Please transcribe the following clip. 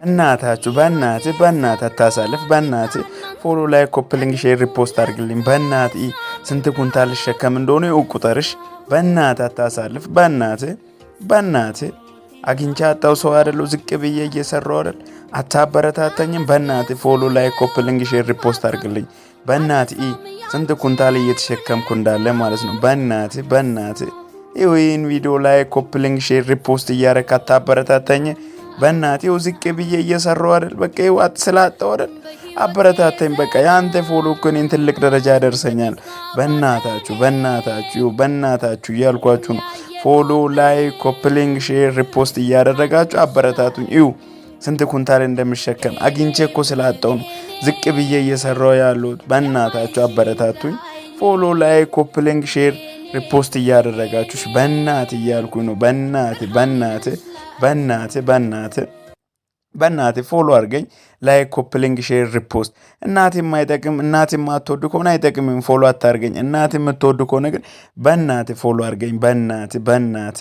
እናታችሁ በእናት በእናት አታሳልፍ። በእናት follow፣ like፣ copy link፣ share፣ repost አድርግልኝ። በእናት ስንት ኩንታል ልሸከም እንደሆነ ቁጠርሽ። በእናት አታሳልፍ። በእናት በእናት አግኝቼ አጣው ሰው አይደለሁ። ዝቅ ብዬ እየሰራው አይደል? አታበረታተኝም? በእናት follow፣ like፣ copy link፣ share፣ repost አድርግልኝ። በእናት ስንት ኩንታል እየተሸከምኩ እንዳለ ማለት ነው። በእናት በእናት ይህን ቪዲዮ like፣ copy link፣ share፣ repost እያረክ አታበረታተኝ? በእናቴ ዝቅ ብዬ እየሰራው አይደል? በቃ ይዋጥ ስላጣው አይደል? አበረታተኝ። በቃ የአንተ follow እኮ እኔን ትልቅ ደረጃ ያደርሰኛል። በእናታችሁ በእናታችሁ በእናታችሁ እያልኳችሁ ነው። Follow፣ like፣ copy link፣ share፣ repost እያደረጋችሁ አበረታቱኝ። እዩ ስንት ኩንታል እንደምሸከም አግኝቼ እኮ ስላጣው ነው ዝቅ ብዬ እየሰራው ያሉት። በእናታችሁ አበረታቱኝ። Follow፣ like፣ copy link፣ share፣ repost እያደረጋችሁ በእናት እያልኩኝ ነው። በእናት በእናት በእናት በእናት በእናት follow አድርገኝ፣ like፣ copy link፣ share፣ repost። እናት የማይጠቅም እናት የማትወዱ ከሆነ አይጠቅምም፣ follow አታርገኝ። እናት የምትወዱ ከሆነ ግን በእናት follow አድርገኝ። በእናት በእናት።